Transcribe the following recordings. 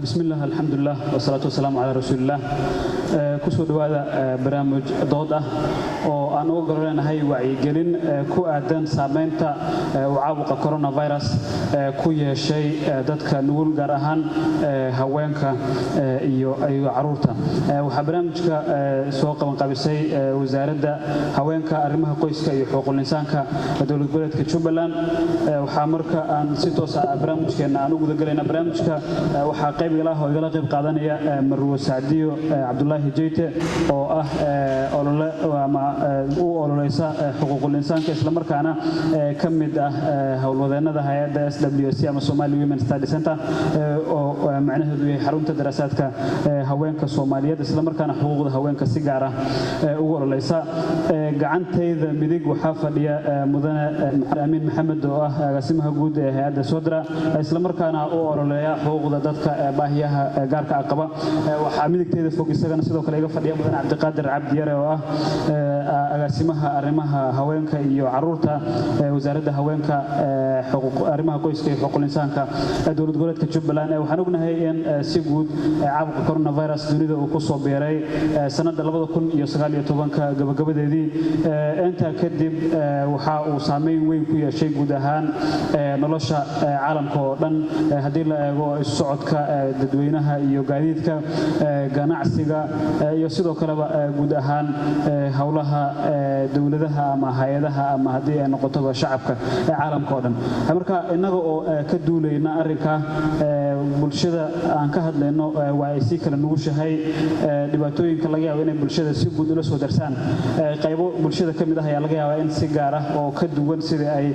Bismillah, alxamdulilah, wasalaatu wasalaamu calaa rasuuliillah. Kusoo dhowaada barnaamij dood ah oo aan uga gololeenahay wacyigelin ku aadan saameynta uu caabuqa coronavirus ku yeeshay dadka nugul, gaar ahaan haweenka iyo caruurta. Waxaa barnaamijka soo qabanqabisay Wasaaradda Haweenka, Arrimaha Qoyska iyo Xuquuqul Insaanka Dowlad Goboleedka Jubbaland. Waxaa marka aan si toos ah barnaamijkeenna aan u gudagelayna. Barnaamijka waxaa qayb igala ah oo igala qayb qaadanaya Marwo Sacdiyo Cabdulaahi Jeyte, oo ah olole ama u ololeysa xuquuqul insaanka, islamarkaana ka mid ah howlwadeennada hay-adda SWC ama Somali Women Study Center, oo macnaheedu yahay xarunta daraasaadka haweenka Soomaaliyeed, islamarkaana xuquuqda haweenka si gaar ah ugu ololeysa. Gacantayda midig waxaa fadhiya mudane Amiin Maxamed, oo ah agaasimaha guud ee hay-adda Sodra, islamarkaana u ololeeya xuquuqda dadka baahiyaha gaarka ah qaba. Waxaa midigteeda fog isagana sidoo kale iga fadhiya mudane Cabdiqaadir Cabdi Yare, oo ah agaasimaha arrimaha haweenka iyo caruurta Wasaaradda Haweenka, Arrimaha Qoyska iyo Xuquuqul Insaanka Dowlad Goboleedka Jubbaland. Waxaan ognahay in si guud caabuqa coronavirus dunida uu ku soo biiray sanadda 2019-ka gabagabadeedii. Intaa kadib waxa uu saameyn weyn ku yeeshay guud ahaan nolosha caalamka oo dhan, haddii la eego isu socodka dadweynaha iyo gaadiidka, ganacsiga, iyo sidoo kaleba guud ahaan howlaha dowladaha ama hay-adaha ama haddii ay noqotoba shacabka caalamka oo dhan. Marka innaga oo ka duulayna arrinka, bulshada aan ka hadlayno waa ay sii kala nugushahay. Dhibaatooyinka laga yaabo inay bulshada si guud ula soo darsaan qaybo bulshada ka mid ah ayaa laga yaabaa in si gaar ah oo ka duwan sidii ay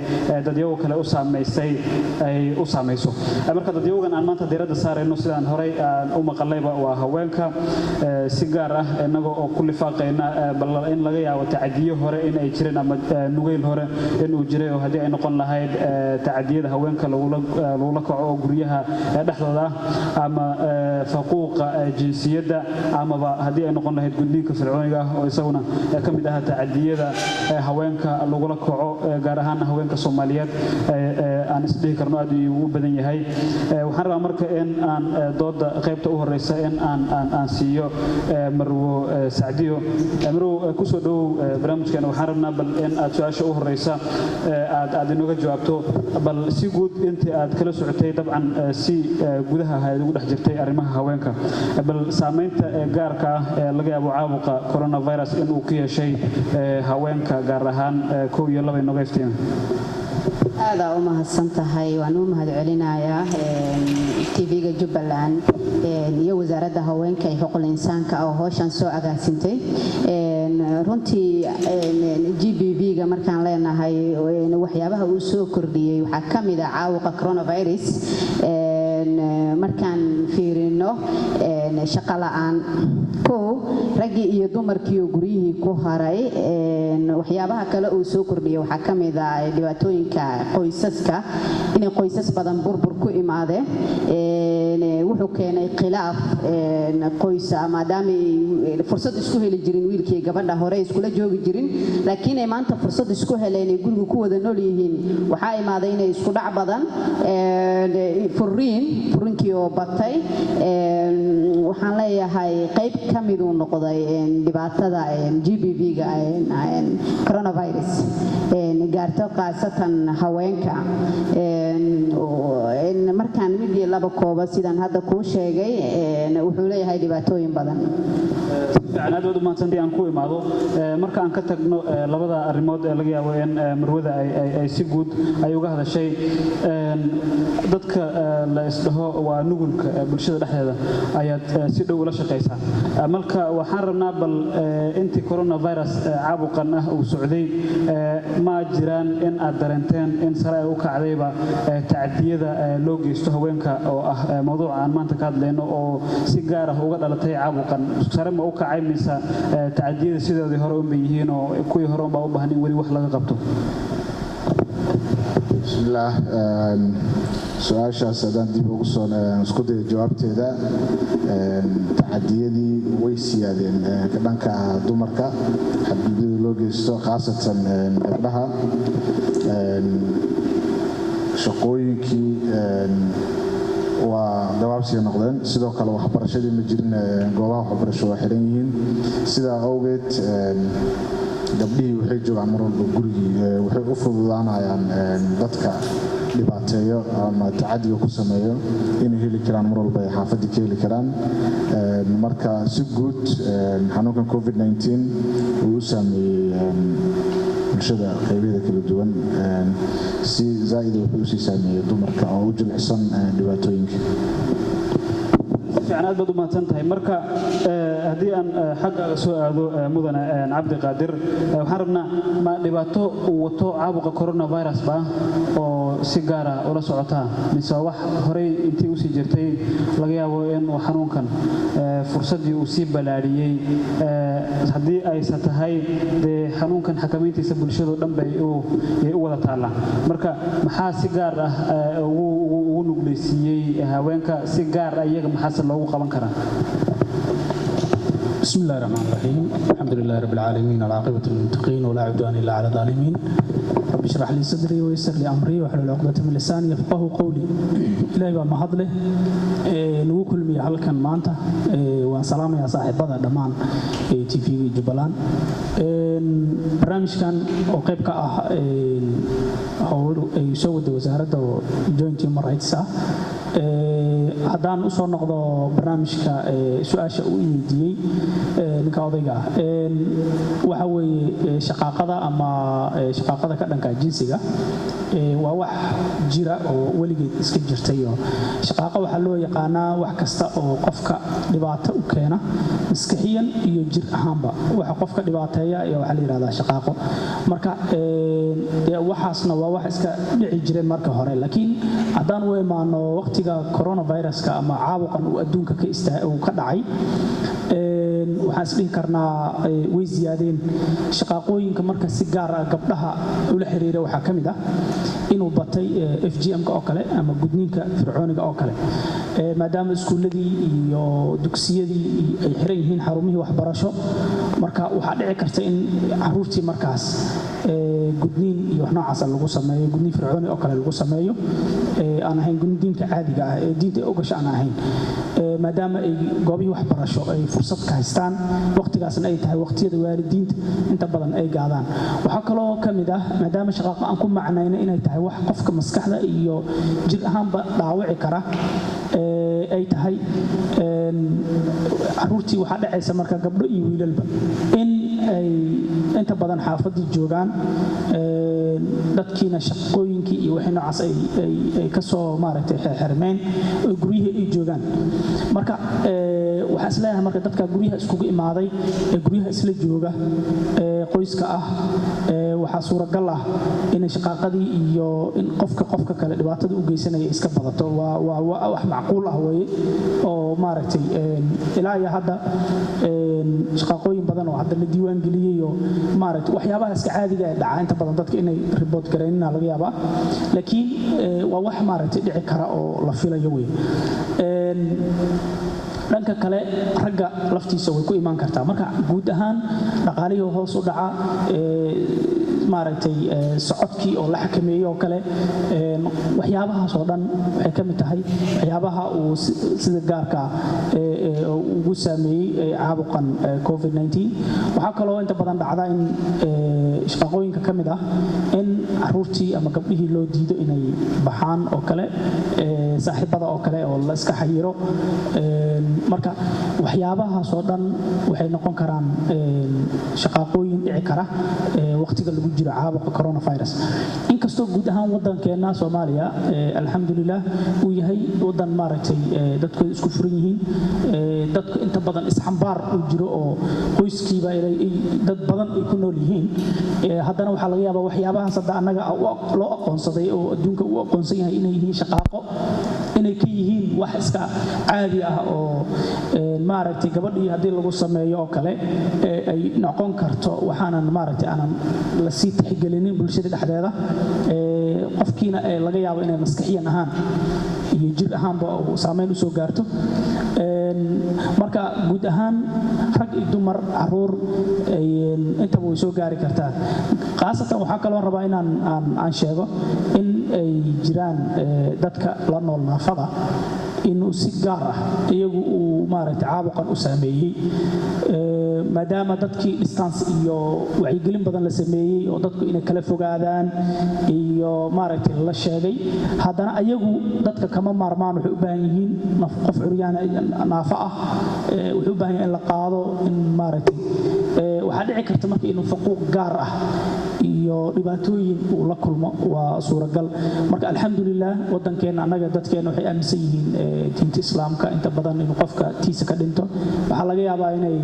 dadyago kale u saamaysay ay u saamayso. Marka dadyagogan aan maanta diiradda saarayno, sidaan horey aan u maqallayba, waa haweenka, si gaar ah innaga oo ku lifaaqayna bal in laga yaabo tacadiyo hore in ay jireen ama nugayl hore inuu jiray, oo haddii ay noqon lahayd tacadiyada haweenka lagula kaco oo guryaha dhexdooda ah, ama faquuqa jinsiyadda, amaba haddii ay noqon lahayd gudniinka fircooniga ah, oo isaguna ka mid ah tacadiyada haweenka lagula kaco, gaar ahaan haweenka Soomaaliyeed aan isdhihi karno aad ugu badan yahay. Waxaan rabaa marka in aan dooda qaybta u horeysa in aan siiyo Marwo Sacdiyo. Marwo, kusoo dhowow barnaamijkeena. Waxaan rabnaa bal in aad su-aasha u horeysa aad inooga jawaabto, bal si guud intii aad kala socotay, dabcan si gudaha ahayd ugu dhex jirtay arrimaha haweenka, bal saameynta gaarka ah ee laga yaabo caabuqa coronavirus in uu ku yeeshay haweenka gaar ahaan, kow iyo laba inooga iftiima. Aadaa u mahadsan tahay. Waan u mahad celinayaa TV-ga Jubbaland iyo Wasaaradda Haweenka iyo Xuquuqul Insaanka oo howshan soo agaasintay. Runtii GBV-ga markaan leenahay, waxyaabaha uu soo kordhiyey waxaa ka mid ah caabuqa coronavirus. Markaan fiirino shaqo la'aan, kow, raggii iyo dumarkii oo guryihii ku haray. Waxyaabaha kale uu soo kordhiyey waxaa ka mid ah dhibaatooyinka qoysaska, inay qoysas badan burbur ku imaadeen. Wuxuu keenay khilaaf qoysa, maadaama ay fursad isku heli jirin wiilkii gabadha hore iskula joogi jirin, laakiin ay maanta fursad isku heleen ay guriga ku wada nool yihiin. Waxaa imaaday inay isku dhac badan, furiin, furiinkii oo batay. Waxaan leeyahay qayb ka miduu noqday dhibaatada GBV-ga coronavirus gaarto, khaasatan haweenka. Markaan mid iyo laba kooba, sidaan hadda kuu sheegay, wuxuu leeyahay dhibaatooyin badan. Fiican, aad baad u mahadsantahay. Aan ku imaado, marka aan ka tagno labada arrimood ee laga yaabo in marwada ay si guud ay uga hadashay, dadka la isdhaho waa nugulka bulshada dhexdeeda ayaad si dhow ula shaqaysaa. Marka waxaan rabnaa bal intii coronavirus caabuqan ah uu socday, ma jiraan in aad dareenteen in sare ay u kacdayba tacadiyada loo geysto haweenka, oo ah mawduuca aan maanta ka hadlayno, oo si gaar ah uga dhalatay caabuqan? Sare ma u kacay mise tacadiyada sidoodii hore unbay yihiin, oo kuwii hore unbaa u baahan in weli wax laga qabto? Bismillaah. Su-aashaas haddaan dib ugu soo isku dayo jawaabteeda, tacadiyadii way siyaadeen ka dhanka ah dumarka, xadgudubyada loo geysto khaasatan gabdhaha. Shaqooyinkii Waa gabaabsiga noqdeen. Sidoo kale waxbarashadii ma jirin, goobaha waxbarasho waa xiran yihiin. Sidaa awgeed gabdhihii waxay joogaan mar walba gurigii, waxay u fududaanayaan dadka dhibaateeyo ama tacadiga ku sameeyo inay heli karaan mar walba, ay xaafaddii ka heli karaan. Marka si guud xanuunkan COVID-19 uu u saameeyey bulshada qaybaheeda kala duwan, si zaa'id wuxuu usii saameeyey dumarka oo u jilicsan dhibaatooyinka. Si fiican, aad baad u mahadsan tahay. Marka haddii aan xaggaaga soo aado, mudane Cabdiqaadir, waxaan rabnaa, ma dhibaato uu wato caabuqa coronavirus ba oo si gaara ula socotaa, mise wax horey intii usii jirtay laga yaabo in uu xanuunkan fursaddii uu sii balaadhiyey? Haddii aysa tahay, dee xanuunkan xakamayntiisa bulshado dhan bay yay u wada taallaa. Marka maxaa si gaar ah ugu nugleysiiyey haweenka? Si gaar ah iyaga maxaase loogu qaban karaa? بسم الله الرحمن الرحيم، الحمد لله رب العالمين، العاقبة للمتقين ولا عدوان إلا على الظالمين، رب اشرح لي صدري ويسر لي أمري واحلل عقدة من لساني يفقهوا قولي. Ilaahay baa mahad leh nagu kulmiya halkan maanta. Waan salaamayaa saaxiibada dhammaan TV-ga Jubbaland. Barnaamijkan oo qayb ka ah howl ay soo wada wasaaradda oo joint human rights ah. Haddaan usoo noqdo barnaamijka, su-aasha uu i weydiiyey ninka odayga ah waxa weeye shaqaaqada ama shaqaaqada ka dhanka jinsiga waa wax jira oo weligeed iska jirtay. Oo shaqaaqa waxaa loo yaqaanaa wax kasta oo qofka dhibaato u keena maskaxiyan iyo jir ahaanba. Waxa qofka dhibaateeya ayaa waxaa la yidhahdaa shaqaaqo. Marka dee waxaasna waa wax iska dhici jiray marka hore, laakiin haddaan u imaano waqtiga coronaviruska ama caabuqan uu adduunka ka istaa uu ka dhacay, waxaan isdhihi karnaa way ziyaadeen shaqaaqooyinka. Marka si gaar ah gabdhaha ula xiriira waxaa ka mid ah inuu batay FGM-ka oo kale ama gudniinka fircooniga oo kale, maadaama iskuulladii iyo dugsiyadii ay xiran yihiin, xarumihii waxbarasho. Marka waxaa dhici karta in caruurtii markaas gudniin iyo wax noocaasa lagu sameeyo, gudniin fircooni oo kale lagu sameeyo, aan ahayn gudniinka caadiga ah ee diinta ay ogasha aan ahayn, maadaama ay goobihii waxbarasho ay fursad ka haystaan, waqtigaasna ay tahay waqtiyada waalidiinta inta badan ay gaadaan. Waxaa kaloo ka mid ah, maadaama shaqaaqo aan ku macnayno inay tahay wax qofka maskaxda iyo jir ahaanba dhaawici kara ay tahay, caruurtii waxaa dhacaysa marka gabdho iyo wiilalba in ay inta badan xaafadii joogaan, dadkiina shaqooyinkii iyo wixii noocaas ay ka soo maaragtay xirmeen oo guryihii ay joogaan. Marka waxaan isleeyahay, marka dadka guryaha iskugu imaaday ee guryaha isla jooga ee qoyska ah, waxaa suuragal ah inay shaqaaqadii iyo in qofka qofka kale dhibaatada u geysanaya iska badato. Waa wax macquul ah weeye oo maaragtay ilaa iyo hadda shaqaaqooyin badan oo hadda la diiwaan geliyey oo maaragtay waxyaabaha iska caadiga ee dhaca inta badan dadka inay report garaynina laga yaabaa, laakiin waa wax maaragtay dhici kara oo la filayo wey. Dhanka kale ragga laftiisa way ku imaan kartaa. Marka guud ahaan dhaqaalihii hoos u dhaca, maaragtay socodkii oo la xakameeyey oo kale, waxyaabahaas oo dhan waxay ka mid tahay waxyaabaha uu sida gaarka ugu saameeyey caabuqan COVID-19. Waxaa kaloo inta badan dhacda in shaqaaqooyinka ka mid ah in caruurtii ama gabdhihii loo diido inay baxaan oo kale, saaxiibada oo kale oo la iska xayiro. Marka waxyaabahaas oo dhan waxay noqon karaan shaqaaqooyin dhici kara waqtiga lagu jiro caabuqa coronavirus. Inkastoo guud ahaan waddankeenna Soomaaliya, alxamdulilah, uu yahay waddan maaragtay dadkooda isku furan yihiin, dadku inta badan isxambaar uu jiro oo qoyskiiba dad badan ay ku nool yihiin, haddana waxaa laga yaabaa waxyaabahaas hadda annaga loo aqoonsaday oo adduunka u aqoonsan yahay inay yihiin shaqaaqo inay ka yihiin wax iska caadi ah oo maaragtay gabadhii haddii lagu sameeyo oo kale ay noqon karto waxaanan maaragtay aanan la sii tixgelinin bulshada dhexdeeda, qofkiina laga yaabo inay maskaxiyan ahaan iyo jir ahaanba uu saameyn usoo gaarto. Marka guud ahaan rag iyo dumar, caruur, intaba way soo gaari kartaa. Khaasatan waxaa kaloo rabaa inaan aan sheego in ay jiraan dadka la nool naafada. Inuu si gaar ah iyagu uu maaragtay caabuqan u saameeyey, maadaama dadkii distance iyo wacyigelin badan la sameeyey oo dadku inay kala fogaadaan iyo maaragtay la sheegay, haddana ayagu dadka kama maarmaan. Waxay u baahan yihiin qof curyaan naafo ah wuxuu u baahan yahay in la qaado, in maaragtay waxaa dhici karta marka inuu faquuq gaar ah iyo dhibaatooyin uu la kulmo, waa suuragal. Marka alxamdulilah, waddankeenna annaga dadkeenna waxay aaminsan yihiin diinta Islaamka inta badan inuu qofka tiisa ka dhinto. Waxaa laga yaabaa inay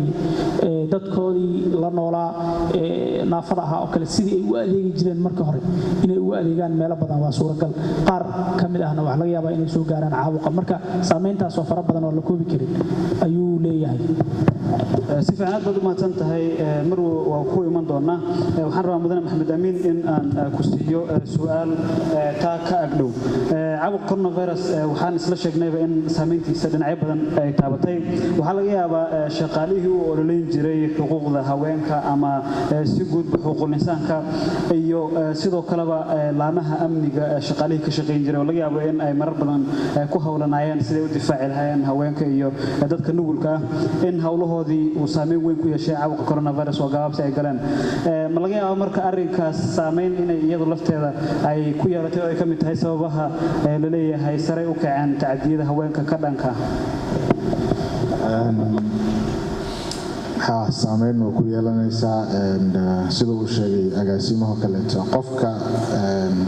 dadkoodii la noolaa naafada ahaa oo kale sidii ay u adeegi jireen marka hore inay ugu adeegaan meelo badan, waa suuragal. Qaar ka mid ahna waxaa laga yaabaa inay soo gaaraan caabuqa. Marka saameyntaas oo fara badan oo la koobi karin ayuu leeyahay. Si fiican, aad baad u mahadsan tahay. Mar waa ku iman doonaa. Waxaan rabaa, mudane Maxamed Amiin, in aan ku siiyo su'aal taa ka agdhow. Caabuqa coronavirus waxaan isla sheegnayba in saameyntiisa dhinacyo badan ay taabatay. Waxaa laga yaabaa shaqaalihii u ololeyn jiray xuquuqda haweenka ama si guudba xuquuqul insaanka iyo sidoo kaleba laamaha amniga shaqaalihii ka shaqayn jiray oo laga yaabo in ay marar badan ku howlanaayeen siday u difaaci lahaayeen haweenka iyo dadka nugulka ah, in howlahoodii uu saameyn weyn ku yeeshay caabuqa coronavirus oo gabaabsi ay galeen. Ma laga yaabo marka arrinkaas saameyn inay iyadu lafteeda ay ku yeelatay oo ay ka mid tahay sababaha la leeyahay saray u kaceen tacadiyada haweenka ka dhanka? Ha, saameyn waa ku yeelanaysaa. Sida uu sheegay agaasimaho kaleeto, qofka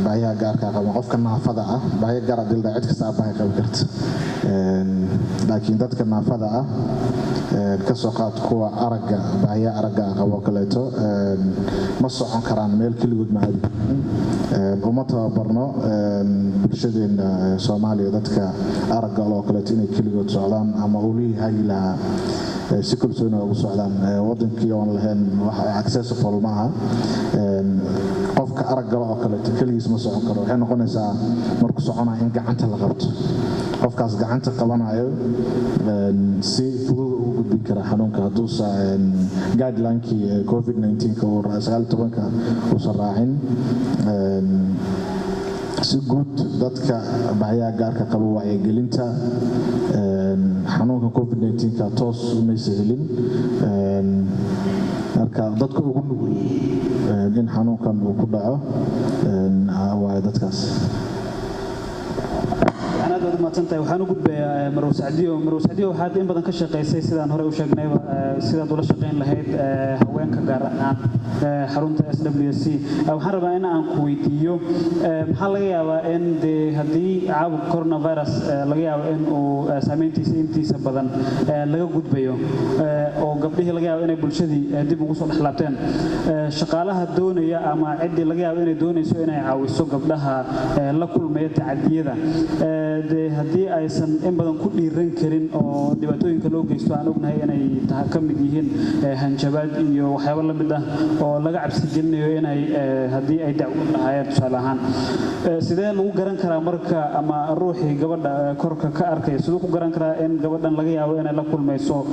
baahiyaha gaarka qaba, qofka naafada ah, baahiya gaar hadii la dhaho, cid kasta baahi qabi karta, laakiin dadka naafada ah, kasoo qaad kuwa aragga, baahiyaha aragga qabo kaleeto, ma socon karaan, meel keligood ma aadi. Uma tababarno bulshadeena Soomaaliya dadka aragga oo kaleeto inay keligood socdaan ama ulihii hagi lahaa si kalsooni ugu socdaan. Wadankii oon lahayn wax accessible maaha. Qofka araggala oo kaleeto keligiis ma socon karo. Waxay noqonaysaa markuu soconaya in gacanta la qabto. Qofkaas gacanta qabanayo si fudud ugu gudbin kara xanuunka hadduusa guideline-kii COVID-19 uu 19-ka uusan raacin. Si guud dadka baahiyaha gaarka qaba wacyigelinta xanuunka COVID-19 toos umaysa helin. Marka dadka ugu nugul in xanuunkan uu ku dhaco waayo dadkaas. Aad baad u mahadsantahay. Waxaan u gudbayaa Marwo Sacdiyo. Marwo Sacdiyo, waxaad in badan ka shaqaysay, sidaan hore u sheegnayba, sidaad ula shaqayn lahayd haweenka, gaar ahaan xarunta SWC. Waxaan rabaa in aan ku weydiiyo, maxaa laga yaabaa in dee haddii caabuqa coronavirus laga yaabo in uu saameyntiisa intiisa badan laga gudbayo oo gabdhihii laga yaabo inay bulshadii dib ugu soo dhex laabteen, shaqaalaha doonaya ama ciddii laga yaabo inay doonayso inay caawiso gabdhaha la kulmaya tacadiyada, dee haddii aysan in badan ku dhiiran karin oo dhibaatooyinka loo geysto aan ognahay inay ka mid yihiin hanjabaad iyo waxyaabo la mid ah oo laga cabsi gelinayo inay haddii ay dacwo lahaayeen tusaale ahaan, sidee lagu garan karaa marka ama ruuxii gabadha korka ka arkaya siduu ku garan karaa in gabadhan laga yaabo inay la kulmayso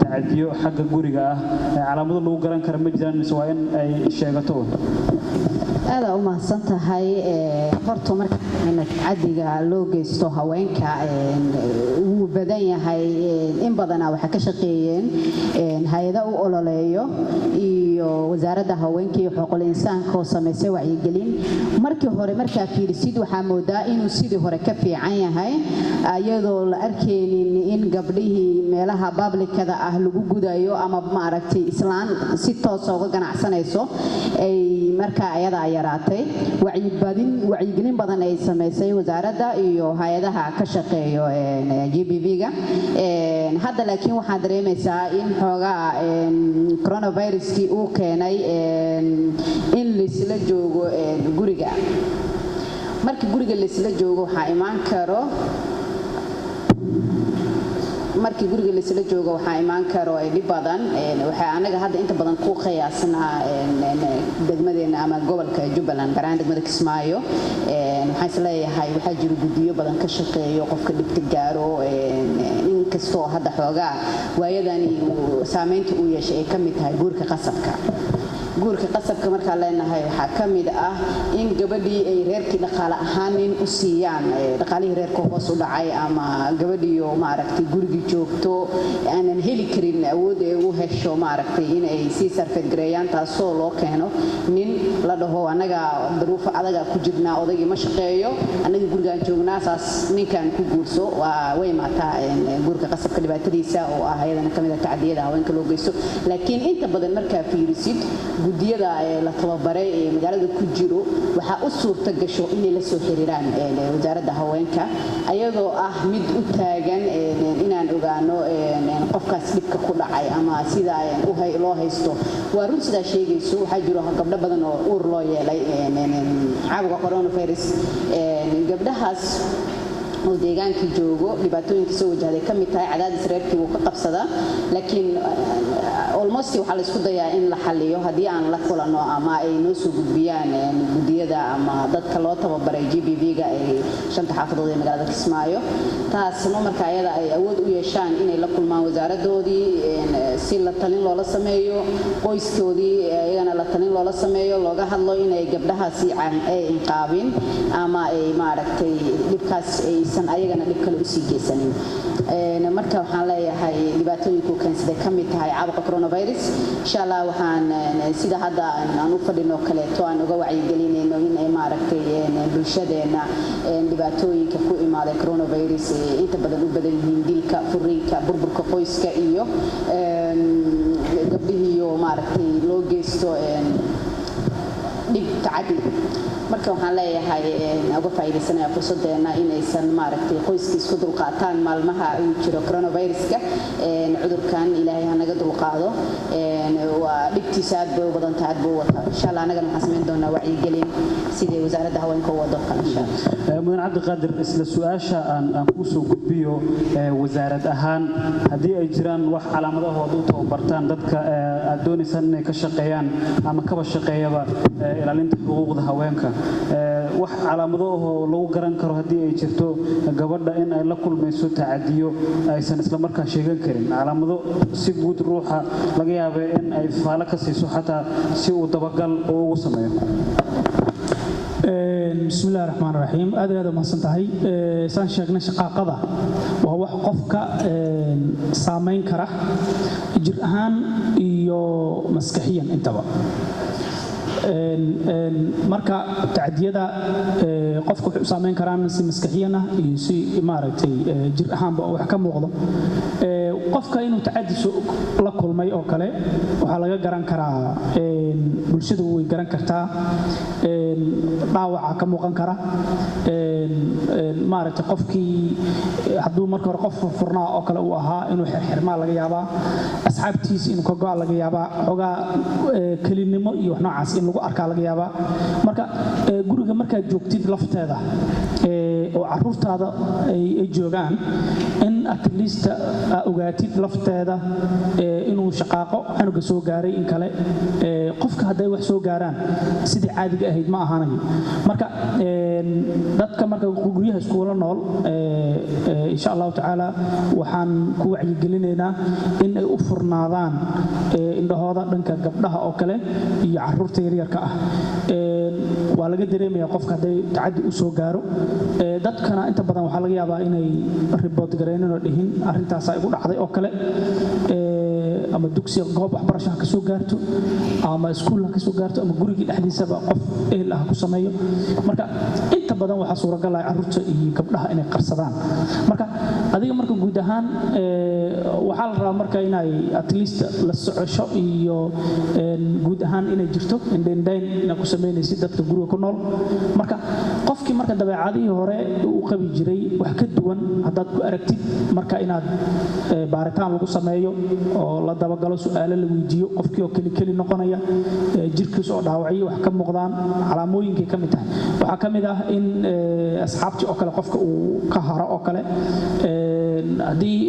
tacadiyo xagga guriga ah? Calaamado lagu garan kara ma jiraan mise waa in ay sheegato? Aada u mahadsan tahay. Horta marka tacadiga loo geysto haweenka wuu badan yahay. In badana waxaa ka shaqeeyeen hay-ada u ololeeyo iyo Wasaaradda Haweenka iyo Xuquuqul Insaanka oo samaysay wacyigelin. Markii hore markaa fiirisid, waxaa moodaa inuu sidii hore ka fiican yahay, iyadoo la arkaynin in gabdhihii meelaha public-ada ah lagu gudayo ama maaragtay islaan si toosa uga ganacsanayso ay markaa ayadaa yaraatay. Wacyigelin badan ay samaysay wasaaradda iyo hay-adaha ka shaqeeyo GBV-ga. Hadda laakiin waxaa dareemaysaa in xoogaa coronaviruskii uu keenay in laisla joogo guriga. Marka guriga laisla joogo waxaa imaan karo, markii guriga laisla joogo waxaa imaan karo dhib badan. Waxaa anaga hadda inta badan ku qiyaasnaa degmadeena ama gobolka Jubbaland, gaar ahaan degmada Kismaayo. Waxaan isleeyahay waxaa jiro guddiyo badan ka shaqeeyo qofka dhibta gaaro, inkastoo hadda xoogaa waayadani saameynta uu yeeshay ay ka mid tahay guurka qasabka. Guurka qasabka markaan leenahay, waxaa ka mid ah in gabadhii ay reerkii dhaqaale ahaan nin u siiyaan, dhaqaalihii reerka hoos u dhacay, ama gabadhiioo maaragtay gurigii joogto aanan heli karin awood ay u hesho maaragtay in ay sii survive gareeyaan, taasoo loo keeno nin la dhaho, "Annaga daruufo adagaa ku jirnaa, odaygii ma shaqeeyo, annaga gurigaan joognaa, saas ninkan ku guurso." Waa way imaataa guurka qasabka dhibaatadiisa, oo ah ayadana kamid ah tacdiyada haweenka loo geysto. Laakiin inta badan markaa fiirisid guddiyada la tababaray ee magaalada ku jiro, waxaa u suurta gasho inay la soo xiriiraan wasaaradda haweenka, ayadoo ah mid u taagan inaan ogaano qofkaas dhibka ku dhacay ama sida loo haysto. Waa run sidaa sheegayso, waxaa jiro gabdho badan oo uur loo yeelay caabuqa coronavirus. Gabdhahaas oo deegaanka joogo, dhibaatooyinka soo wajahday ka mid tahay cadaadis reerkii wuu ka qabsadaa, laakiin almost waxaa la isku dayaa in la xaliyo haddii aan la kulanno ama ay noo soo gudbiyaan guddiyada ama dadka loo tababaray GBV-ga ee shanta xaafadood ee magaalada Kismaayo. Taasna marka ayada ay awood u yeeshaan inay la kulmaan wasaaradoodii si la talin loola sameeyo, qoyskoodii iyagana la talin loola sameeyo, looga hadlo inay gabdhahaasi ay inqaabin ama ay maaragtay dhibkaas aysan ayagana dhib kale usii geysanin. Marka waxaan leeyahay dhibaatooyinku keensaday ka mid tahay caabuqa coronavirus. Insha Allah waxaan sida hadda aan u fadhino kaleeto aan uga wacyigelinayno in ay maaragtay bulshadeena dhibaatooyinka ku imaaday coronavirus inta badan u badan yihiin dilka, furiinka, burburka qoyska iyo gabdhihiiyo maaragtay loo geysto dhib, tacadi. Marka waxaan leeyahay, uga faa'iidaysanaya fursadeena, inaysan maaragtay qoyska isku dulqaataan maalmaha uu jiro coronaviruska. Cudurkan Ilaahay ha naga dulqaado, waa dhibtiisa aad bay u badan tahay, aad buu u wataa. Insha Allah annagana waxaan samayn doonaa wacyigelin sidii wasaaradda haweenka u wado kale, insha Allah. Mudan Cabdiqaadir, isla su-aasha aan kuu soo gudbiyo, wasaarad ahaan haddii ay jiraan wax calaamadahooda u tababartaan dadka aad doonaysaan inay ka shaqeeyaan ama kaba shaqeeyaba ilaalinta xuquuqda haweenka, wax calaamado ahoo lagu garan karo haddii ay jirto gabadha in ay la kulmayso tacadiyo aysan isla markaa sheegan karin, calaamado si guud ruuxa laga yaabay in ay faalo ka siiso xataa si uu dabagal oo ugu sameeyo? Bismi illahi raxmaan raxiim. Aad iyo aad umahadsan tahay. Saan sheegnay, shaqaaqada waa wax qofka saamayn kara jir ahaan iyo maskaxiyan intaba. Marka tacdiyada qofka waxay u saameyn karaan si maskaxiyan ah iyo si maaragtay jir ahaanba wax ka muuqdo. Qofka inuu tacadi la kulmay oo kale waxaa laga garan karaa, bulshadu way garan kartaa, dhaawaca ka muuqan kara. Maaragtay qofkii hadduu marka hore qof furfurnaa oo kale uu ahaa, inuu xirxirmaa laga yaabaa, asxaabtiisa inuu ka go'a laga yaabaa, xoogaa kelinimo iyo wax noocaas in lagu arkaa laga yaabaa. Marka guriga markaad joogtid lafteeda oo caruurtaada ay joogaan, in at least aa ogaatid lafteeda inuu shaqaaqo canuga soo gaaray in kale. Qofka hadday wax soo gaaraan, sidii caadiga ahayd ma ahaanayo. Marka dadka marka guryaha iskuula nool, insha Allahu tacaala waxaan ku wacyigelinaynaa in ay u furnaadaan indhahooda dhanka gabdhaha oo kale iyo caruurta yaryarka ah. Waa laga dareemaya qofka hadday tacaddi u soo gaaro. Dadkana inta badan waxaa laga yaabaa inay report garaynin oo dhihin arrintaasaa igu dhacday oo kale, ama dugsiga goob waxbarasho ha ka soo gaarto, ama iskuul ha ka soo gaarto, ama gurigii dhexdiisaba qof ehel ah ha ku sameeyo. Marka inta badan waxaa suuragal ah carruurta iyo gabdhaha inay qarsadaan. Marka adiga marka guud ahaan waxaa la rabaa marka inay at least la socosho iyo guud ahaan inay jirto indhaindhayn inaad ku samaynaysid dadka guriga ku nool. Marka qofkii marka dabeecadihii hore uu qabi jiray wax ka duwan haddaad ku aragtid, marka inaad baaritaan lagu sameeyo oo la dabagalo, su'aalo la weydiiyo qofkii oo keli keli noqonaya, jirkiisa oo dhaawacyo wax ka muuqdaan, calaamooyinkay ka mid tahay. Waxaa ka mid ah in asxaabtii oo kale qofka uu ka haro oo kale. Haddii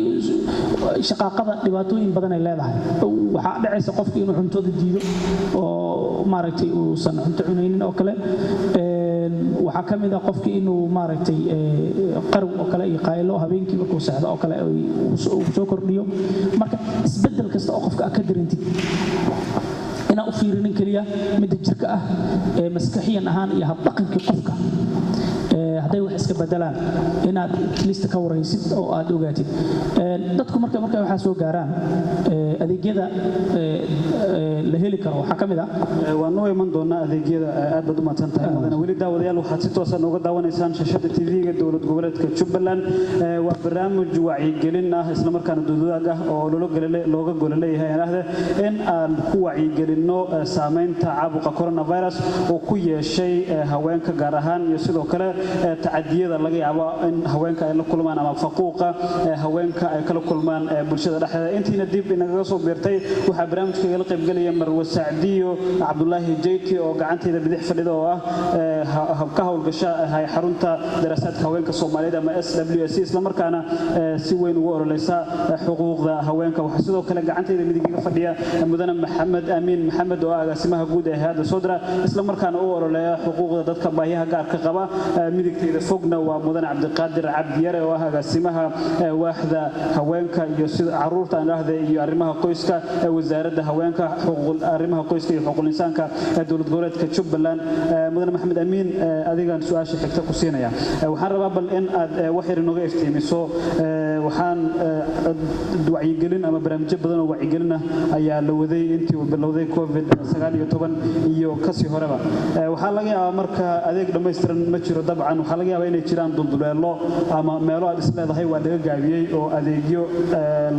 shaqaaqada dhibaatooyin badan ay leedahay, waxaa dhacaysa qofka inuu cuntada diido oo maaragtay uusan cunto cunaynin oo kale. Waxaa ka mid ah qofki inuu maaragtay qarow oo kale iyo qaylo habeenkii markuu seexdo oo kale uu soo kordhiyo. Marka isbeddel kasta oo qofka aad ka dareentid inaad Inaan u fiirinin keliya midda jirka ah ee maskaxiyan ahaan iyo habdhaqankii qofka hadday wax iska bedelaan, inaad lista ka waraysid oo aad ogaatid. Dadku marka markay waxaa soo gaaraan, adeegyada la heli karo waxaa ka mid ah Waan noo iman doonaa adeegyada. Aad baad u mahadsan tahay, mudane. Weli, daawadayaal, waxaad si toosan uga daawanaysaan shashada TV-ga dowlad goboleedka Jubbaland. Waa barnaamij wacyigelin ah, islamarkaana doodwadaag ah, oo looga golo leeyahay ahde in aan ku wacyigelinno saameynta caabuqa coronavirus uu ku yeeshay haweenka gaar ahaan, iyo sidoo kale tacadiyada laga yaabo in haweenka ay la kulmaan ama faquuqa haweenka ay kala kulmaan bulshada dhexdeeda. Intiina dib inagaga soo biirtay, waxaa barnaamijka igala qaybgelaya Marwe Sacdiyo Cabdulaahi Jeyti oo gacanteyda bidix fadhida, oo ah ka howlgasha xarunta daraasaadka haweenka Soomaaliyeed ama SWS, islamarkaana si weyn ugu ololeysa xuquuqda haweenka. Waxaa sidoo kale gacanteyda midig iga fadhiya mudane Maxamed Amiin Maxamed, oo ah agaasimaha guud ee hay-adda Sodra, islamarkaana u ololeeya xuquuqda dadka baahiyaha gaarka qaba. Midigteyda fogna waa mudane Cabdiqaadir Cabdiyare, oo ah agaasimaha waaxda haweenka iyo sida caruurta aan idhaahde iyo arrimaha qoyska ee wasaaradda haweenka, arrimaha qoyska iyo xuquuqul insaanka ee dowlad goboleedka Jubbaland. Mudane Maxamed Amiin, adigaan su-aasha xigta ku siinaya. Waxaan rabaa bal in aad wax yar inooga iftiimiso. Waxaan wacyigelin ama barnaamijyo badan oo wacyigelin ah ayaa la waday intii uu bilowday COVID 19 iyo kasii horeba. Waxaa laga yaabaa marka adeeg dhammaystiran ma jiro dabcan. Waxaa laga yaabaa inay jiraan dulduleelo ama meelo aad isleedahay waa laga gaabiyey oo adeegyo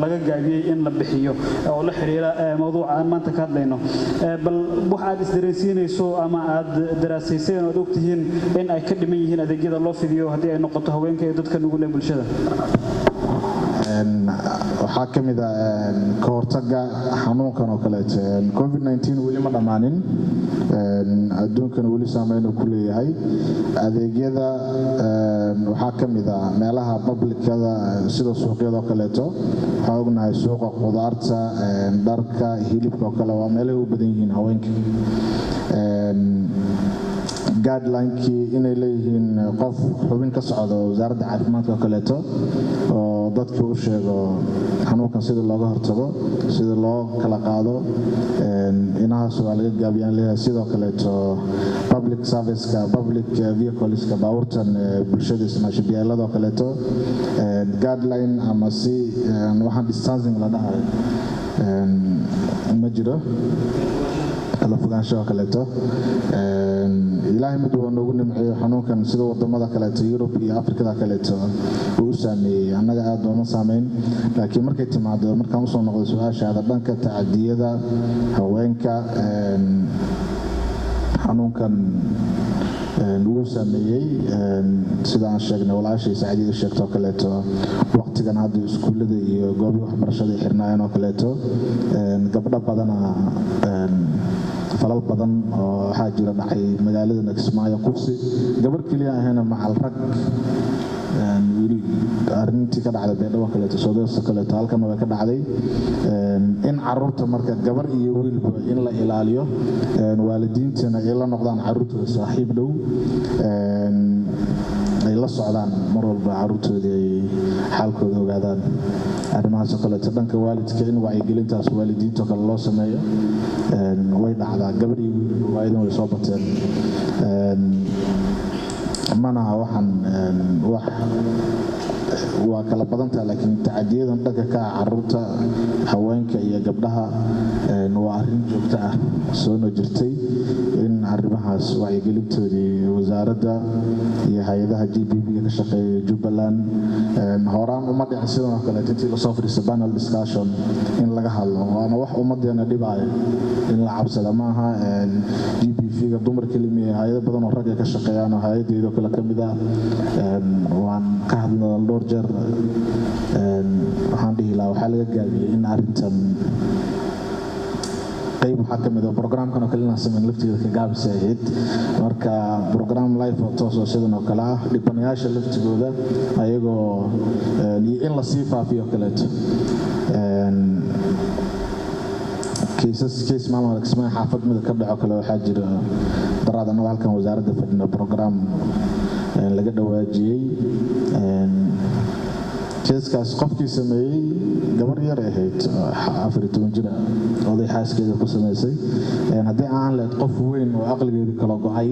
laga gaabiyey in la bixiyo oo la xiriira mawduuca aan maanta ka hadlayno. Bal wax aad isdareensiinayso ama aad daraasayseen oo aad ogtihiin in ay ka dhiman yihiin adeegyada loo fidiyo, haddii ay noqoto haweenka iyo dadka nugul ee bulshada. Waxaa ka mid ah ka hortagga xanuunkan oo kaleeto. COVID 19 weli ma dhammaanin, adduunkana weli saameyn uu ku leeyahay. Adeegyada waxaa ka mid ah meelaha publicada sida suuqyada oo kaleeto. Waxaa ognahay suuqa qudaarta, dharka, hilibka oo kale waa meelahay u badan yihiin haweenka. Guidelinekii inay leeyihiin qof xubin ka socdo wasaaradda caafimaadka oo kaleeto oo dadka u sheego xanuunkan sida looga hortago, sida loo kala qaado, inahaas waa laga gaabiyaan leeyahay. Sidoo kaleeto public serviceka, public vehicleska, baabuurtan bulshada isticmaasha, biyaalada oo kaleeto, guideline ama si waxaan distancing la dhahayo ma jiro, kala fogaansho oo kaleeto. Ilaahay mid waa noogu nimceeyo, xanuunkan sida wadamada kaleeto, Yurub iyo Afrikada kaleeto, uu u saameeyey, annaga aad nooma saameyn. Laakiin markay timaado, markaan usoo noqdo su-aashaada, dhanka tacadiyada haweenka xanuunkan wuu saameeyey. Sida aan sheegnay, walaashay Sacdiyada sheegto oo kaleeto, waqtigan hadda iskuullada iyo goobihi waxbarashada ay xirnaayeen oo kaleeto, gabdho badana falal badan oo waxaa jira dhacay magaalada Kismaayo, kufsi gabar keliya ahayna, macal rag, wiil. Arrintii ka dhacday Beedhabo kaleeto, Soodoosta kaleeto, halkana way ka dhacday. In caruurta marka gabar iyo wiilba in la ilaaliyo, waalidiintana ay la noqdaan caruurtooda saaxiib dhow, ay la socdaan mar walba caruurtoodii, ay xaalkooda ogaadaan, arrimahaasoo kaleeto. Dhanka waalidka in wacyigelintaas waalidiintoo kale loo sameeyo. Way dhacdaa, gabar iyo wiilba waayadan way soo bateen. Manaha waxaan wax waa kala badantaha, laakiin tacadiyadan dhanka ka ah caruurta, haweenka iyo gabdhaha waa arrin joogto ah soona jirtay. In arrimahaas wacyigelintoodii wasaaradda iyo hay-adaha GBV ka shaqeeya Jubbaland horaan uma dhicin sidan oo kaleeto intii lasoo fadhiisto panel discussion in laga hadlo, waana wax ummadeena dhibaayo. In la cabsada maaha. GBV-ga dumar kelimiya, hay-ado badan oo rag ay ka shaqeeyaan oo hay-adeedoo kale ka mid ah waan ka hadla dhowr jeer. Waxaan dhihi lahaa waxaa laga gaabiyey in arrintan qayb waxaa ka mid ah programkan oo kale inaan sameyn laftigeeda ka gaabisay ahayd. Marka program live oo toos oo sidan oo kale ah, dhibanayaasha laftigooda ayagoo iyo in lasii faafiyo kaleeto. Cases, case maalin hore Kismaayo xaafad mida ka dhaco kale waxaa jira. Daraad annago halkan wasaaradda fadhina program laga dhawaajiyey, keeskaas qofkii sameeyey Gabar yar ahayd, 14 jir ah, oday xaaskeeda ku samaysay. Haddii aan leed qof weyn oo aqligeeda kala go'ay.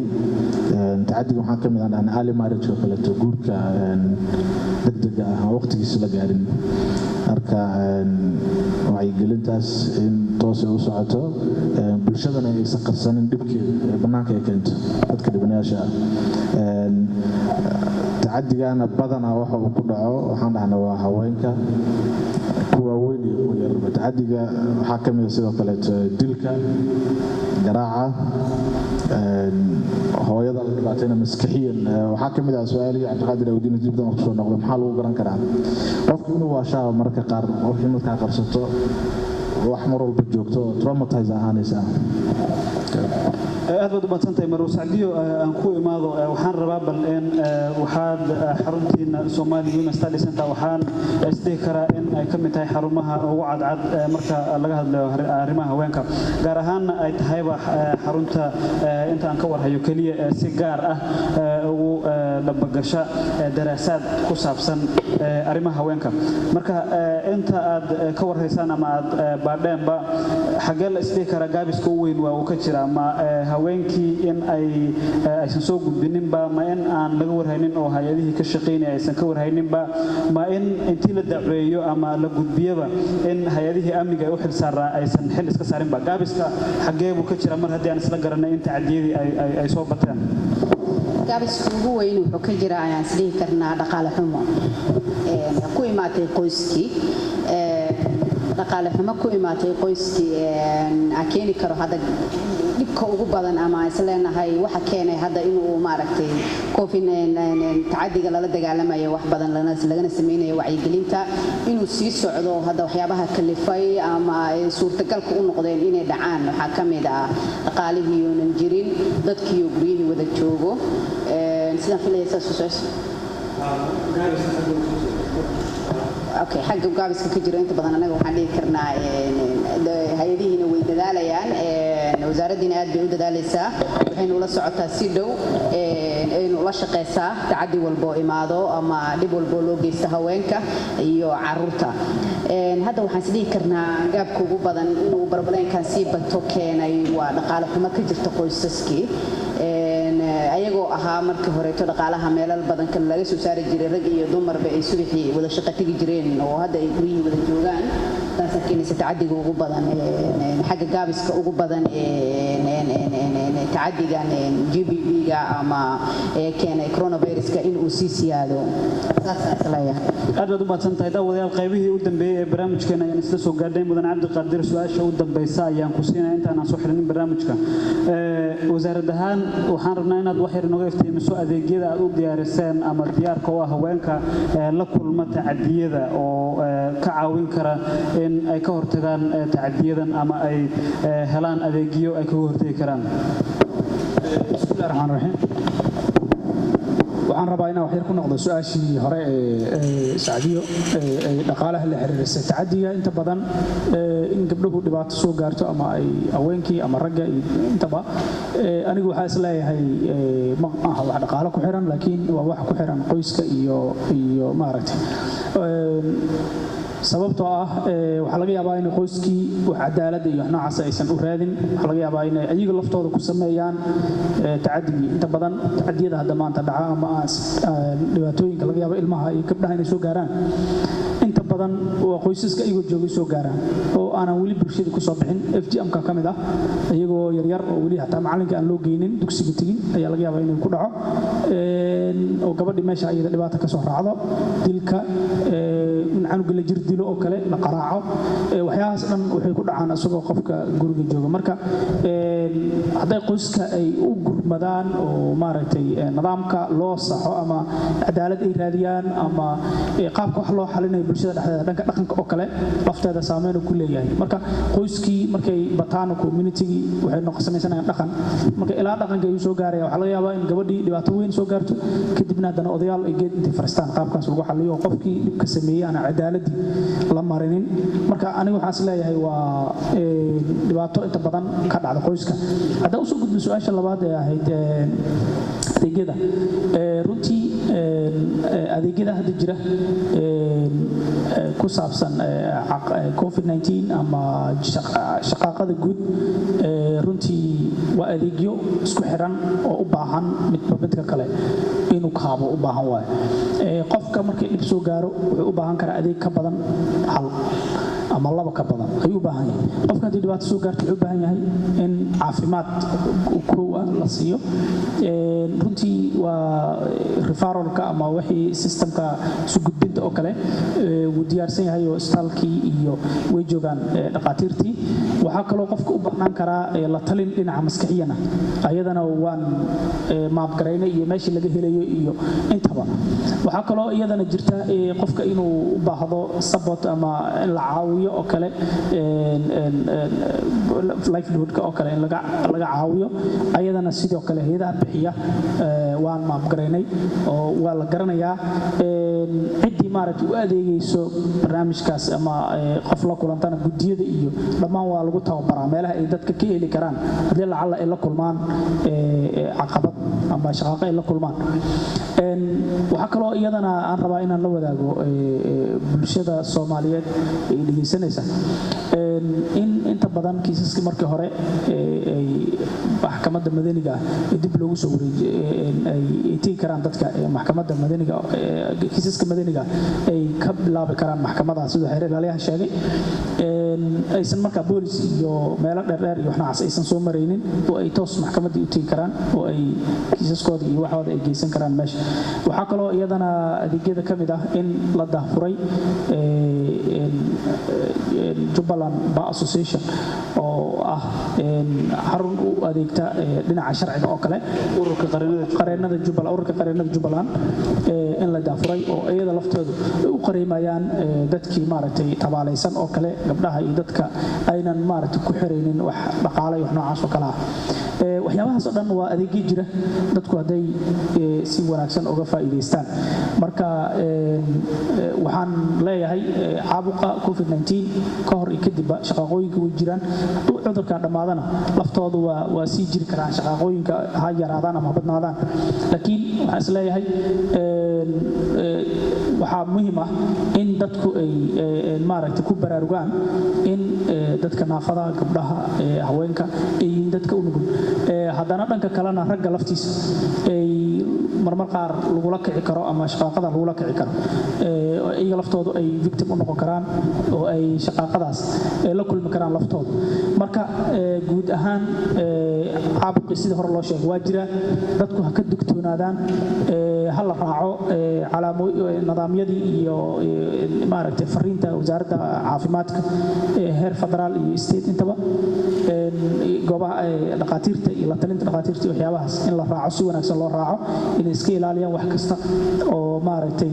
Tacadiga waxaa ka mid ah dhahna early marriage oo kaleeto, guurka degdega ah aan waqtigiisa la gaarin. Marka wacyigelintaas in toos ay u socoto, bulshadana aysan qarsanin dhibkeeda ee bannaanka ay keento dadka dhibanayaasha ah. Tacadigana badanaa waxa uu ku dhaco, waxaan dhahnaa, waa haweenka, kuwa weyn iyo kuwa yarba. Tacadiga waxaa ka mid a sidoo kaleeto dilka, garaaca, hooyada la dhibaatayna maskaxiyan. Waxaa ka mid ah su-aalihii Cabdiqaadir Awdiina dib dan kusoo noqdo: maxaa lagu garan karaa qofku inuu waashaaba? Mararka qaar qofkii markaa qabsato wax mar walba joogto oo traumatize ahaanaysa. Aad baad u mahadsantahay, Marwo Sacdiyo. Aan ku imaado. Waxaan rabaa bal in waxaad xaruntiina Somali Women Study Center, waxaan isdhihi karaa in ay ka mid tahay xarumaha ugu cadcad marka laga hadlayo arrimaha haweenka, gaar ahaanna ay tahayba xarunta inta aan ka warhayo keliya si gaar ah ugu dhabagasha daraasaad ku saabsan arrimaha haweenka. Marka inta aad ka warhaysaan ama aad baadheenba, xaggee la isdhihi karaa gaabiska u weyn waa uu ka jiraa? Ma haweenkii in ay aysan soo gudbininba, ma in aan laga warhaynin oo hay-adihii ka shaqaynaya aysan ka warhayninba, ma in intii la dacweeyo ama la gudbiyaba in hay-adihii amniga ay u xil saaraa aysan xil iska saarinba? Gaabiska xaggee buu ka jiraa mar haddii aan isla garanay in tacadiyadii ay soo bateen? Gaabiska ugu weyn wuxuu ka jiraa, ayaan isdhihi karnaa, dhaqaale xumo ku imaatay qoyskii. Dhaqaale xumo ku imaatay qoyskii aan keeni karo hadda dhibka ugu badan, ama aan isleenahay waxa keenay hadda inuu maaragtay COVID tacadiga lala dagaalamayo wax badan lagana sameynayo wacyigelinta inuu sii socdo. Hadda waxyaabaha kalifay ama ay suurtagalka u noqdeen inay dhacaan waxaa ka mid ah dhaqaalihii oonan jirin, dadkiioo guryihii wada joogo. Sidaan filaya saas u socos. Okay, xagga gaabiska ka jiro inta badan anaga waxaan dhihi karnaa hay-adihiina way dadaalayaan, wasaaraddiina aad bay u dadaalaysaa, waxaynu ula socotaa si dhow, aynu ula shaqaysaa tacadi walboo imaado ama dhib walboo loo geysto haweenka iyo caruurta. Hadda waxaan is dhihi karnaa gaabka ugu badan inuu problem-kan sii bato keenay waa dhaqaale xumo ka jirta qoysaskii. Ayagoo ahaa markii horeeto dhaqaalaha meelal badan kale laga soo saari jiray, rag iyo dumarba ay subaxii wada shaqo tegi jireen, oo hadda ay guryihii wada joogaan, taasaa keenaysa tacadiga ugu badan, xagga gaabiska ugu badan, tacadigan GBV-ga ama keenay coronaviruska in uu sii siyaado, saasaan isleeyahay. Aad baad u mahadsan tahay. Daawadayaal, qaybihii u dambeeyey ee barnaamijkeena ayaan isla soo gaadhnay. Mudan Cabdiqaadir, su-aasha u dambaysa ayaan ku siinaya intaan aan soo xirinin barnaamijka. Wasaarad ahaan waxaan rabnaa inaad wax yar inooga iftiimiso adeegyada aad u diyaariseen ama diyaarka u ah haweenka la kulma tacadiyada oo ka caawin kara in ay ka hortagaan tacadiyadan ama ay helaan adeegyo ay kaga hortagi karaan. Bismillahi raxmaan raxiim. Waxaan rabaa inaan wax yar ku noqdo su-aashii hore ee Sacdiyo ee dhaqaalaha la xiriirisay. Tacadiga inta badan in gabdhuhu dhibaato soo gaarto ama ay haweenkii ama ragga iyo intaba, anigu waxaa is leeyahay ma aha wax dhaqaalo ku xiran, laakiin waa wax ku xiran qoyska iyo maaragtay, sababtoo ah waxaa laga yaabaa in qoyskii wax cadaaladda iyo wax noocaas aysan u raadin. Waxaa laga yaabaa inay ayaga laftooda ku sameeyaan tacadigii. Inta badan tacadiyada hadda maanta dhaca ama dhibaatooyinka laga yaabo ilmaha iyo gabdhaha inay soo gaaraan, inta badan waa qoysaska iyagoo joogay soo gaaraan oo aanan weli bulshada ku soo bixin. FGM-ka ka mid ah, iyagoo yaryar oo weli hataa macalinka aan loo geynin, dugsiga tegin, ayaa laga yaabaa inuu ku dhaco oo gabadhii meesha iyada dhibaata ka soo raacdo. Dilka, in canuga la jir dilo oo kale, la qaraaco, waxyaahaas dhan waxay ku dhacaan isagoo qofka guriga jooga. Marka hadday qoyska ay u gurmadaan oo maaragtay nidaamka loo saxo ama cadaalad ay raadiyaan ama qaabka wax loo xalinayo bulshada dhexdeeda, dhanka dhaqanka oo kale lafteeda saameyn uu ku leeyahay. Marka qoyskii markay bataan, communitygii waxay noqon samaysanayaan dhaqan. Marka ilaa dhaqanka ayuu soo gaaraya, waxaa laga yaabaa in gabadhii dhibaato weyn soo gaarto, kadibna haddana odayaal ay geed intay fariistaan qaabkaas lagu xaliyo oo qofkii dhibka sameeyey aan cadaaladii la marinin. Marka aniga waxaan is leeyahay waa dhibaato inta badan ka dhacda qoyska. Haddaan usoo gudbo su-aasha labaad ee ahayd Adeegyada, runtii adeegyada hadda jira ku saabsan COVID-19 ama shaqaaqada guud, runtii waa adeegyo isku xiran oo u baahan midba midka kale inuu kaabo u baahan waayo. Qofka markii dhib soo gaaro, wuxuu u baahan karaa adeeg ka badan hal ama laba ka badan ayuu u baahan yahay. Qofka haddii dhibaato soo gaarto, wuxuu u baahan yahay in caafimaad kow ah la siiyo. Runtii waa referral-ka ama wixii system-ka isu gudbinta oo kale wuu diyaarsan yahay oo isbitaalkii iyo way joogaan dhaqaatiirtii. Waxaa kaloo qofka u baahnaan karaa la talin dhinaca maskaxiyana, ayadana waan maabgaraynay iyo meeshii laga helayo iyo intaba. Waxaa kaloo iyadana jirta qofka inuu u baahdo support ama in la caawiyo oo kale, livelihood-ka oo kale in laga caawiyo. Ayadana sidoo kale hay'adaha bixiya waan maabgaraynay oo waa la garanayaa ciddii maaragtay u adeegayso barnaamijkaas ama qof la kulantana. Guddiyada iyo dhammaan waa lagu tababaraa meelaha ay dadka ka heli karaan haddii lacalla ay la kulmaan caqabad ama shaqaaqo ay la kulmaan. Waxaa kaloo iyadana aan rabaa inaan la wadaago bulshada Soomaaliyeed ay dhegaysanaysa in inta badan kiisaskii markii hore ay maxkamadda madaniga ah ee dib loogu soo wareejiy ay tegi karaan dadka maxkamadda madaniga, kiisaska madaniga ay ka bilaabi karaan maxkamadaha, siduu xeer ilaaliyaha sheegay, aysan markaa boolis iyo meelo dheerdheer iyo wax noocaas aysan soo maraynin oo ay toos maxkamaddii u tegi karaan oo ay kiisaskooda iyo waxooda ay geysan karaan meesha. Waxaa kaloo iyadana adeegyada ka mid ah in la daahfuray Jubbaland Bar Association oo ah xarun u adeegta dhinaca sharciga oo kale. Ururka qareenada. Qareenada Jubbaland, ururka qareenada Jubbaland in la daafuray oo iyada laftoodu ay u qareemayaan dadkii maaragtay tabaalaysan oo kale, gabdhaha iyo dadka aynan maaragtay ku xiraynin wax dhaqaale iyo wax noocaas oo kale ah. Waxyaabahaas oo dhan waa adeegyo jira dadku hadday si wanaagsan uga faa'iidaystaan. Marka waxaan leeyahay caabuqa COVID-19 ka hor iyo kadibba shaqaaqooyinka way jiraan. Hadduu cudurkan dhammaadana, laftoodu waa sii jiri karaan shaqaaqooyinka, ha yaraadaan ama ha badnaadaan, laakiin waxaan is leeyahay waxaa muhiim ah in dadku ay maaragtay ku baraarugaan in dadka naafada, gabdhaha, haweenka ay yihiin dadka u nugul. Haddana dhanka kalena ragga laftiisa ay marmar qaar lagula kici karo ama shaqaaqada lagula kici karo, oo iyaga laftoodu ay victim u noqon karaan oo ay shaqaaqadaas la kulmi karaan laftoodu. Marka guud ahaan caabuqii sidii hore loo sheegay waa jira. Dadku ha ka digtoonaadaan, ha la raaco nidaamyadii iyo maaragtay fariinta wasaaradda caafimaadka heer federaal iyo state intaba, goobaha dhaqaatiirta iyo la talinta dhaqaatiirta iyo waxyaabahaas in la raaco, si wanaagsan loo raaco, inay iska ilaaliyaan wax kasta oo maaragtay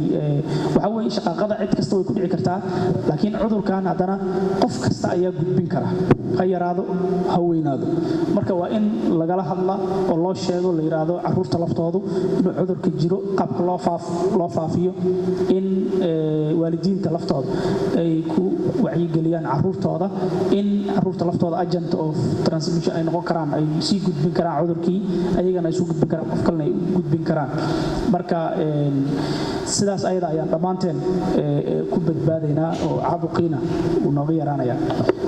waxaa weeye shaqaaqada cid kasta way ku dhici kartaa, laakiin cudurkan haddana qof kasta ayaa gudbin kara, ha yaraado ha weynaado. Marka waa in lagala hadla oo loo sheego, la yidhaahdo carruurta laftoodu inuu cudurka jiro, qaabka loo faafiyo, in waalidiinta laftooda ay ku wacyigeliyaan carruurtooda in carruurta laftooda agent of transmission ay noqon karaan, ay sii gudbin karaan cudurkii, ayagana ay soo gudbin karaan, qof kalena ay u gudbin karaan. Marka sidaas ayada ayaan dhammaanteen ku badbaadaynaa oo caabuqiina uu nooga yaraanaya.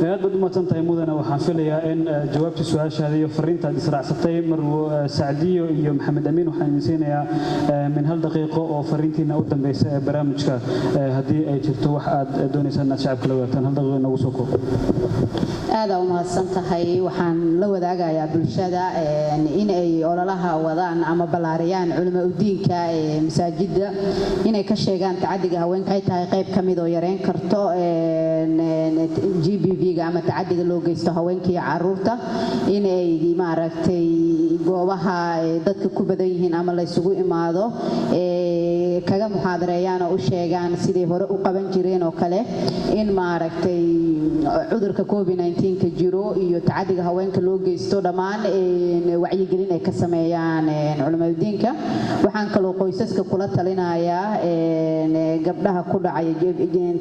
Aad baad u mahadsan tahay, mudane. Waxaan filayaa in jawaabtii su-aashaada iyo fariintaad israacsatay. Marwo Sacdiyo iyo Maxamed Amiin, waxaan idin siinayaa min hal daqiiqo oo fariintiina u dambeysa ee barnaamijka, haddii ay jirto wax aad doonaysaan inaad shacabka la wadaagtaan. Hal daqiiqo inoogu soo koob. Aada u mahadsan tahay. Waxaan la wadaagayaa bulshada in ay ololaha wadaan ama ballaariyaan culimo udiinka ee masaajidda, inay ka sheegaan tacadiga haweenka ay tahay qayb ka mid oo yareyn karto GBV-ga ama tacadiga loo geysto haweenka iyo caruurta, in ay maaragtay goobaha dadka ku badan yihiin ama la isugu imaado kaga muxaadareeyaan oo u sheegaan siday hore u qaban jireen oo kale, in maaragtay cudurka COVID-19 ka jiro iyo tacadiga haweenka loo geysto dhammaan wacyigelin ay ka sameeyaan culimadiinka. Waxaan kaloo qoysaska kula talinayaa, gabdhaha ku dhacaya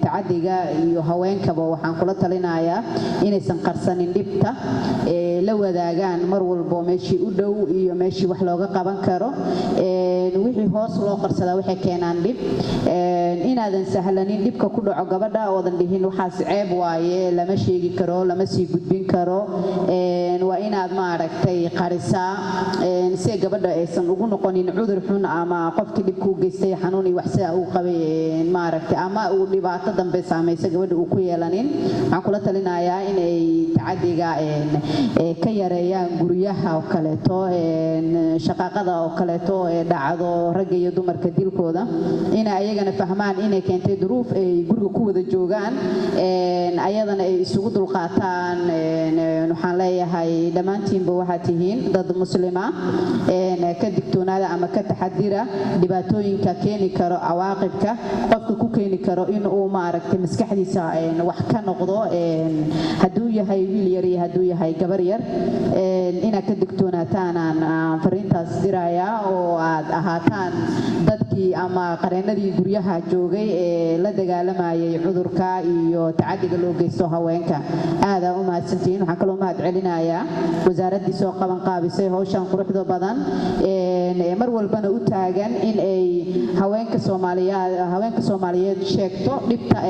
tacadiga iyo haweenkaba waxaan kula talinayaa inaysan qarsanin dhibta, la wadaagaan mar walbo meeshii u dhow iyo meeshii wax looga qaban karo. Wixii hoos loo qarsadaa waxay keenaan dhib. Inaadan sahlanin dhibka ku dhaco gabadha, oodan dhihin waxaas ceeb waaye, lama sheegi karo, lama sii gudbin karo. Waa inaad maaragtay qarisaa si gabadha aysan ugu noqonin cudur xun ama qofkii dhibka u geystay xanuun iyo wax sida uu qabay maaragtay ama uu dhibaato dambe saamaysa gabadha uu ku yeelanin. Waxaan kula talinayaa inay tacadiga ka yareeyaan guryaha oo kaleeto, shaqaaqada oo kaleeto ee dhacdo ragga iyo dumarka dilkooda, inay ayagana fahmaan inay keentay duruuf ay guriga ku wada joogaan, ayadana ay isugu dulqaataan. Waxaan leeyahay dhammaantiinba waxaad tihiin dad muslima, ka digtoonaada ama ka taxadira dhibaatooyinka keeni karo, cawaaqibka qofka ku keeni karo in uu maaragtay maskaxdiisa wax ka noqdo, hadduu yahay wiil yar iyo hadduu yahay gabar yar. Inaad ka digtoonaataan aan fariintaas dirayaa, oo aad ahaataan dadkii ama qareenadii guryaha joogay ee la dagaalamayay cudurka iyo tacadiga loo geysto haweenka. Aadaa u mahadsantihiin. Waxaan kaloo mahad celinayaa wasaaraddii soo qaban qaabisay howshan quruxda badan, mar walbana u taagan in ay haweenka Soomaaliyeed, haweenka Soomaaliyeed sheegto dhibta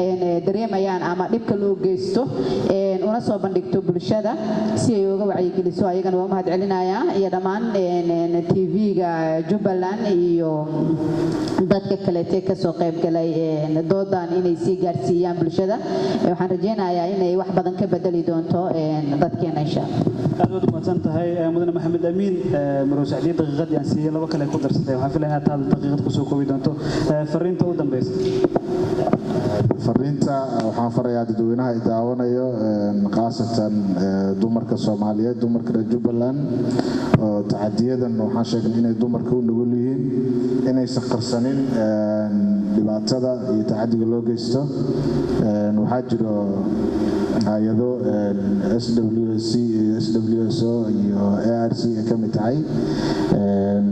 dareemayaan ama dhibka loo geysto, una soo bandhigto bulshada si ay uga wacyigeliso. Ayagana waa mahad celinayaa, iyo dhammaan TV-ga Jubbaland iyo dadka kaleete kasoo qaybgalay doodan inay sii gaarsiiyaan bulshada. Waxaan rajaynayaa inay wax badan ka bedeli doonto dadkeena, insha Allah. Aad baad u mahadsan tahay, mudane Maxamed Amiin. Marwo Sacdiye, daqiiqadii aan siiyey laba kale ku darsatay. Waxaan filaya inaad taada daqiiqad kusoo koobi doonto. Fariinta u dambeysa. Fariinta waxaan farayaa dadweynaha i daawanayo, khaasatan dumarka Soomaaliyeed, dumarka reer Jubbaland, oo tacadiyadan waxaan sheegnay inay dumarka u nugul yihiin, inaysan qarsanin dhibaatada iyo tacadiga loo geysto. Waxaa jiro hay-ado SWC iyo SWSO iyo ARC ay ka mid tahay.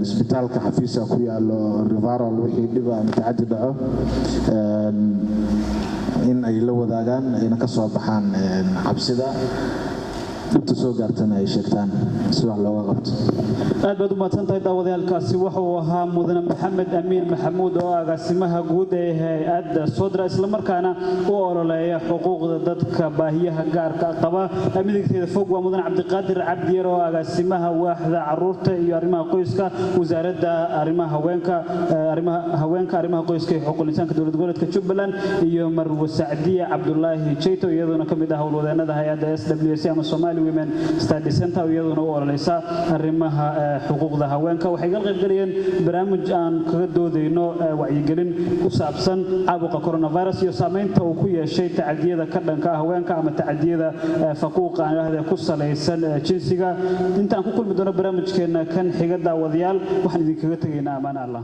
Isbitaalka xafiisa ku yaalo referral wixii dhiba ama tacadi dhaco in ay la wadaagaan, ayna ka soo baxaan cabsida, dhibta soo gaartana ay sheegtaan si wax looga qabto. Aad baad u mahadsan tahay. Daawadayaalkaasi wuxuu ahaa mudane Maxamed Amiin Maxamuud oo agaasimaha guud ee hay-adda Sodra, islamarkaana u ololeeya xuquuqda dadka baahiyaha gaarka qaba. Midigteeda fog waa mudane Cabdiqaadir Cabdiyar oo agaasimaha waaxda caruurta iyo arrimaha qoyska, wasaaradda arrimaha haweenka, arrimaha haweenka, arrimaha qoyska iyo xuquuqul insaanka dowlad goboleedka Jubbaland, iyo marwo Sacdiye Cabdulaahi Jeyto, iyaduna ka mid ah howlwadeenada hay-adda SWC ama Somali Women Study Center, iyaduna u ololeysa arrimaha xuquuqda haweenka. Waxay ka qayb galayeen barnaamij aan kaga doodayno wacyigelin ku saabsan caabuqa coronavirus iyo saameynta uu ku yeeshay tacadiyada ka dhanka ah haweenka ama tacadiyada faquuqa aan idhaahde ku salaysan jinsiga. Intaan ku kulmi doono barnaamijkeena kan xiga, daawadayaal, waxaan idinkaga tegaynaa ammaan Allah.